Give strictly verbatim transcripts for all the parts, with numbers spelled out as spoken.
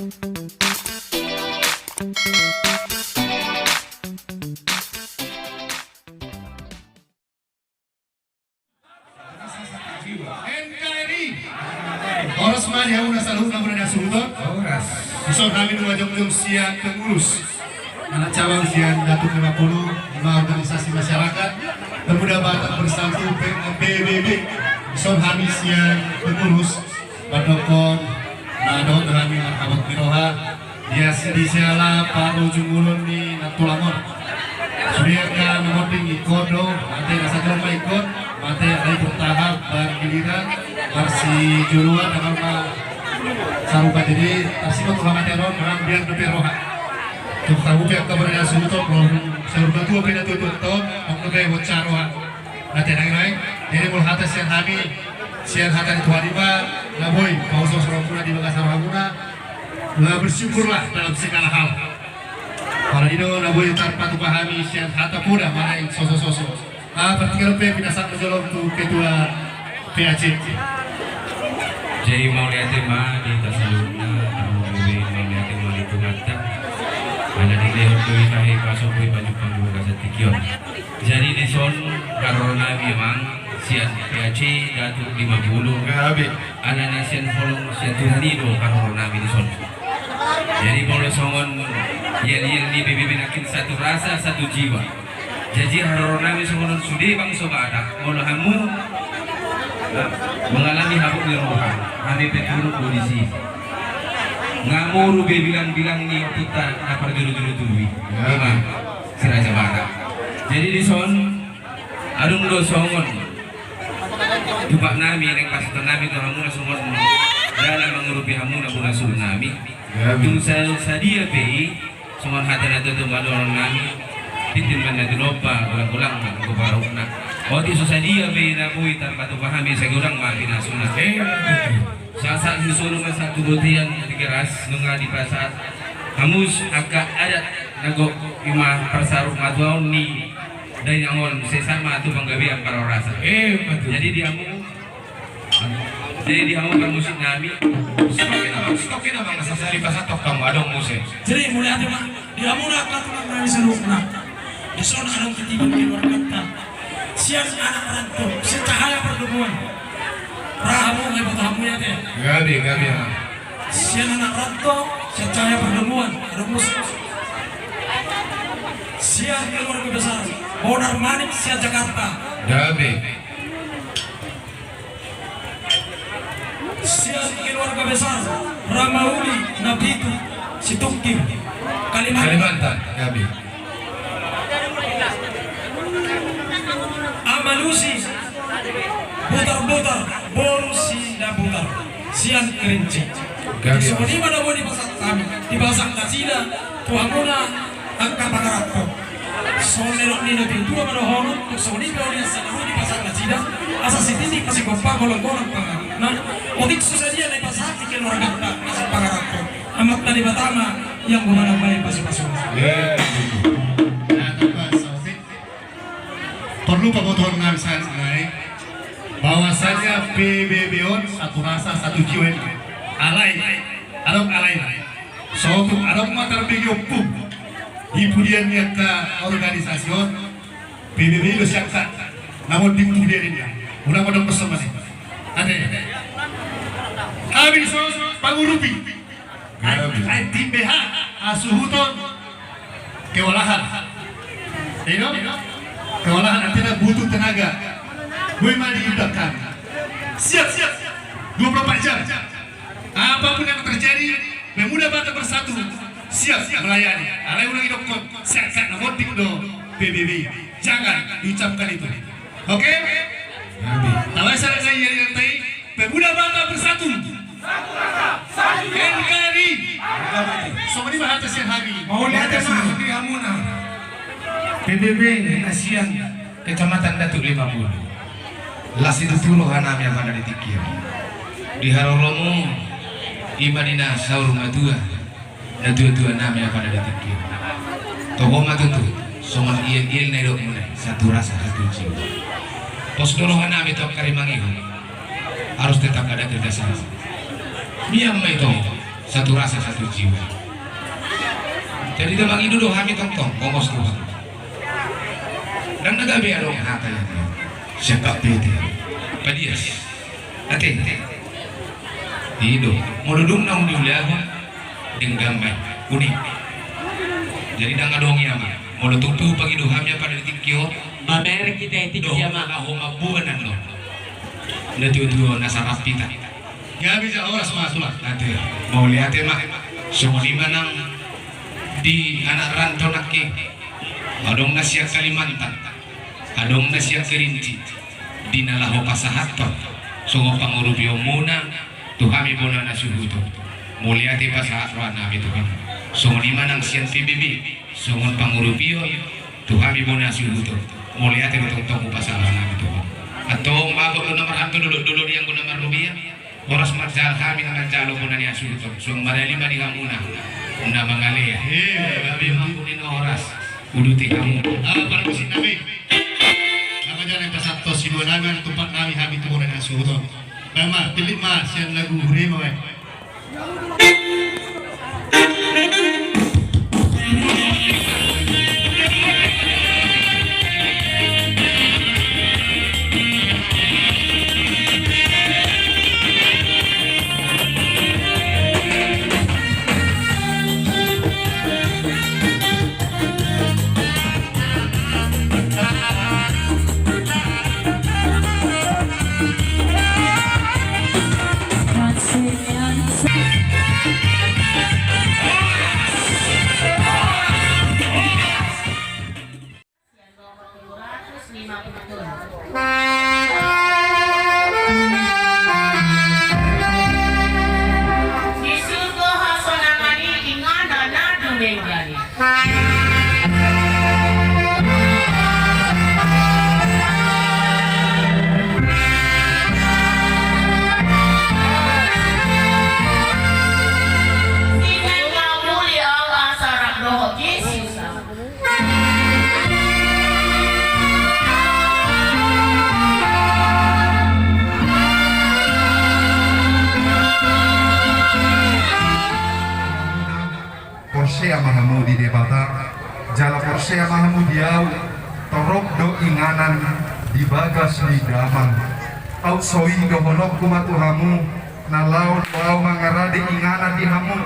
N K R I. Horas ma di hamuna saluhutna, mauliate ma hasuhuton. Horas. Dison hami nunga jongjong sian pengurus anak cabang sian Datuak Lima Puluh, ima organisasi masyarakat Pemuda Batak Bersatu, P-, P B B. Dison hami sian pengurus, mandokkon na dohot hami marhabot ni roha. Ia di siala parujung ulu ni nantulang on. Sude angka na monding ingkon do, mate na sahat ma ingkon, mate alai bertahap bergiliran, marsijoloan, dang ma sarupa. Jadi, tarsibot tu hamatean on, manang biar dope roha. Tung tahu pe angka mauliate ma hasuhuton, saur matua pe na tuatua on, on dope bocah roha. Na tenang, naeng. Jadi, molo hata sian hami, sian hata ni Tuhan i ma, na boi pausos rohamuna di bagasan rohamuna, na bersyukurlah dalam segala hal. Pala i do na boi tarpatupa hami sian hata poda, manaeng sosososo. Ah, partingkian pe pinasahat ma jolo tu ketua P A C. Jadi, mauliate ma di hita saluhutna, mauliate ma di Tuhanta. Ala dilehon do hita, hita so boi pajumpang di bagasan tingki on. Jadi, dison haroro nami amang sian P A C Datuak Lima Puluh. Gabe. Alana sian holong sian Tuhan i do haroro nami dison. Jadi, molo songon yel-yel ni P B B nangkin, satu rasa satu jiwa. Jadi, haroro nami songon on sude bangso Batak. Molo hamu, nah, mengalami habot ni roha, hami pe turut do disi. Nga moru be bilang-bilang ni ompunta na parjolo-jolo tubu i. Ya. Ima si Raja Batak. Jadi, dison adong do songon tupak nami, naeng pasahaton nami tu hamuna songon dalan mangurupi hamuna bona suhut nami. Ya. Tung sa-, sadia pe i, songon hata na tutu ma dohonon nami: Tintin ma na tinompa, golang-golang ma anggo parukna. Otik so sadia pe i na boi tarpatupa hami, sai godang ma pinasuna. Eh, betul. Sahat-sahat ni solu ma sahat tu bontean Tigaras, nunga dipasahat hamu angka adat na gok, ima parsarut matuaon ni dainang on, sai sahat ma tu panggabean parhorasan. Eh, betul. Jadi, di hamu, jadi di hamu parmusik nami. Stok i na, stok i na, Bang, sasali pasahat hamu, adong muse. Jadi, mauliate ma di hamuna angka tulang nami saluhutna. Dison adong titip ni keluarganta sian anak rantau, sian Cahaya Pardongan. Ra hamu, nga iboto hamu i ate. Gabe, gabe, ya. Sian anak rantau, sian Cahaya Pardongan, adong muse. Sian keluarga besar Bonar Manik sian Jakarta. Gabe. Sian keluarga besar Ramauli Napitu Situngkir, Kalimantan. Kalimantan, gabe. Amalusi Butarbutar, boru Sidabutar, sian Kerinci. Gabe. Songon i ma na boi dipasahat hami, dipasahat nasida tu hamuna angka pangaranto. Songon nidok ni natuatua ma dohonon, tung songon i pe uli asa na ro dipasahat nasida, asa sititik ma sigompa, golang-golang pangarahutna. Otik so sadia na dipasahat ni keluarganta na sipangaranto, Amanta Debata ma i anggo manambai pasupasuna. Ya. Nah, tambah saotik. Porlu pabotohon nami sahat nai, bahwasanya P B B on satu rasa satu jiwa i. Alai, adong alai. Sotung adong ma tarbege ompu di pudian ni angka organisasi on, P B B i do siangka na monding tu pudian i. Unang adong bersama ni. Ate. Hami so pangurupi. Ai, ai, tim B H, hasuhuton, kewalahan. Iya dong? Kewalahan artinya butuh tenaga. Gue mah diindahkan. Siap, siap. Dua puluh empat jam. Apapun yang terjadi, Pemuda Batak Bersatu siap melayani. Alai ulang idokkon, siap, siap, na monding do P B B. Jangan diucapkan itu. Oke? Amin. Tahu saya lagi yang tadi, Pemuda Batak Bersatu. N K R I. Songon i ma hata sian hami. Mauliate ma di hamuna. P B B na sian Kecamatan Datuak Lima Puluh. Las situtu roha nami apala di tingki on. Di haroromu, i ma di na saur matua. Natuatua nami apala di tingki on. Toho ma tutu, songon iel-iel na nidokmu nai, satu rasa satu jiwa. Pos do roha nami tu angka ari mangihut. Harus tetap ada kerjasama. Mian ma i toho. Satu rasa, satu jiwa. Jadi, da mangido do hami tongtong, pongos Tuhan. Ndang na gabe adong hata yang siangkap pete. Padias. Ate. I do. Molo dung na uni uli ago. Denggan mai. Uni. Jadi, ndang adong ia ma. Molo tung pe hupangido hami apa di tingki on. Mamereng hita i tingki ia ma. Laho mambuan annon. Na tuo-tuo na sarap hita. Gabe jala horas ma, Sulang. Ate, mauliate ma. Songon i ma nang di anak rantau nangkin. Adong na sian Kalimantan, adong na sian Kerinci. Di na laho pasahathon songon pangurupionmuna tu hami bona na suhut on. Mauliate pasahat roha nami tu hamu. Songon i ma nang sian P B B, songon pangurupion tu hami bona suhut on. Mauliate do tongtong hupasahat roha nami tu hamu. Antong bagot do na marhalto, dolok-dolok do anggo na marrubia. Horas ma jala hami na manjalo bona ni hasuhuton. Suang marali ma di hamuna na mangalea. Gabe ma pudi na horas. Uduti hamu. Ala parmusiknami. Nunga jala pasahathon sidua nami, tumpak nami hami tu bona ni hasuhuton. Baen ma, pillit ma sian lagu huria ma baen. Sian nomor tolu ratus lima puluh tolu. Disuruh hasonangan i inganan na dumenggan i. Sinai na uli au asa rap dohot Jesus. Porsea ma hamu di Debata, jala porsea ma hamu di au, torop do inganan di bagas ni damang. Au so i dohononku ma tu hamu, na laho do au mangarade inganan di hamu.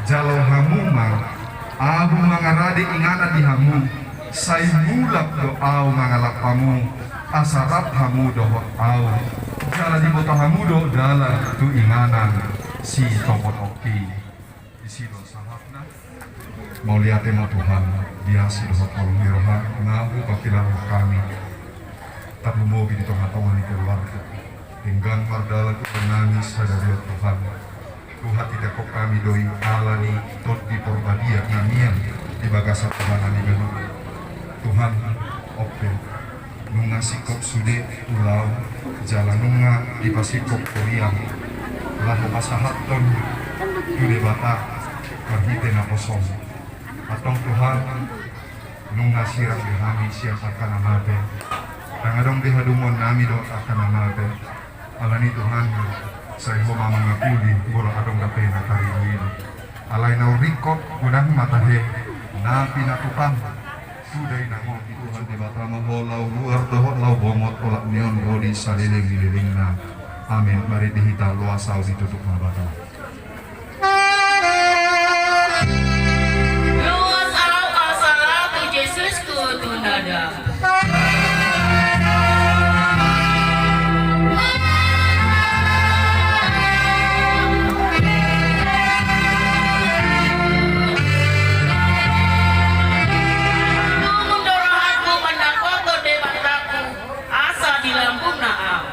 Jalo hamu ma, ahu mangarade inganan di hamu, sai mulak do au mangalap hamu, asa rap hamu dohot au. Jala diboto hamu do dalan tu inganan sitopotopot i. Disi do sahatna. Mauliate ma Tuhan, di asi dohot holong ni roham, na hupangkilala hami. Tarlumobi di tongatonga ni keluarga. Denggan mardalan Tuhan nami sadari on Tuhan. Tuhan, didok hami do i ala ni Tondi Porbadia na mian di bagasan Tuhan nami Tuhan. Tuhan, ope. Nunga singkop sude ulaon, jala nunga dipasingkop huriam. Laho pasahathon tu Debata marhite naposom. Antong Tuhan, nunga sirang be hami sian angka na mate. Ndang adong be hadungonnami dohot angka na mate. Alani Tuhan, sai Ho ma mangapuli molo adong dope na tariduidu. Alai na ringkot godang ma tahe na pinatukam. Sude i nang on, Tuhan Debata ma Ho laho ruar dohot laho bongot, olat ni on ro di saleleng ni lelengna. Amen. Mari di hita loas au ditutup ma Debata. Loas au asa laho tu Jesus, tu tunada. Asa di lambungna au.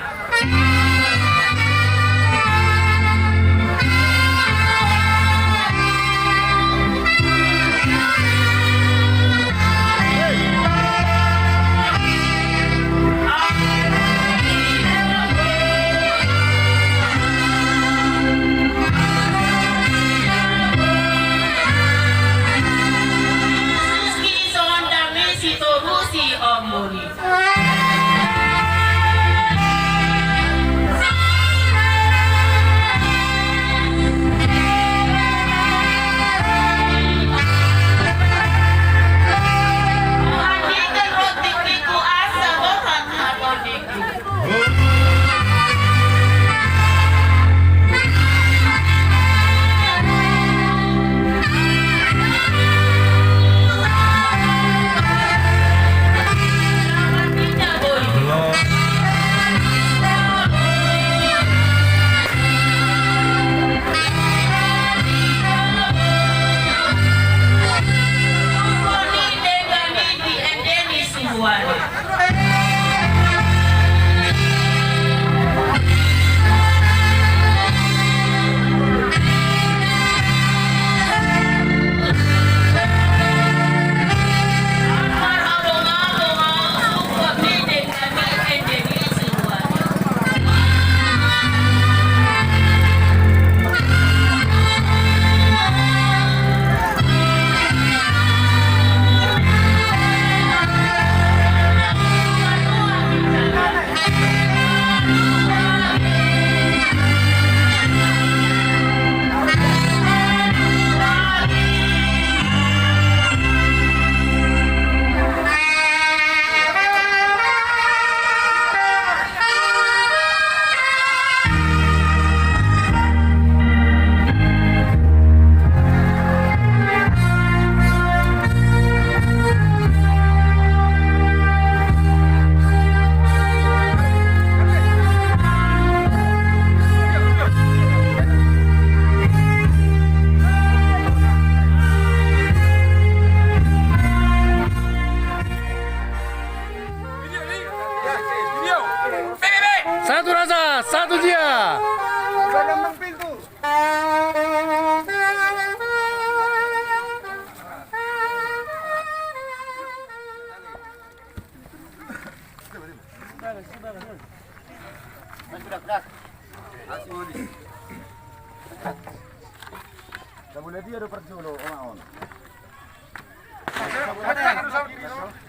Sabula dia do parjolo, Oma, on.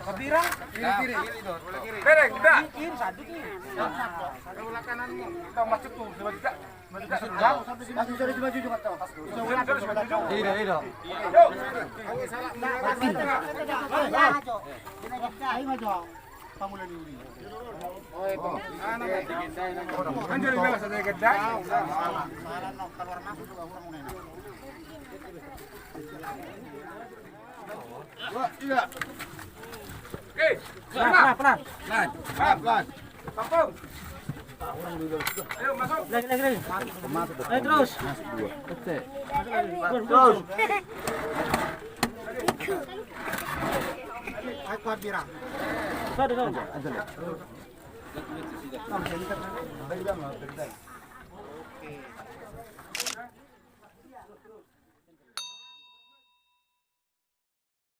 Sabirang? Kiri, kiri. Bereng, udah. Kiri, satu, kiri. Udah masuk tuh, coba juga. Masuk, masuk, masuk. Masuk, masuk, masuk, masuk. Tidak, tidak. Ayo, maju. Pangula ni uli. Oke. Pelan, pelan, pelan. Pelan, pelan. Tampung. Ayo, masuk. Lagi, lagi, lagi. Ayo, terus. Terus. Ayo, kuat, Bira. Sudah, sudah.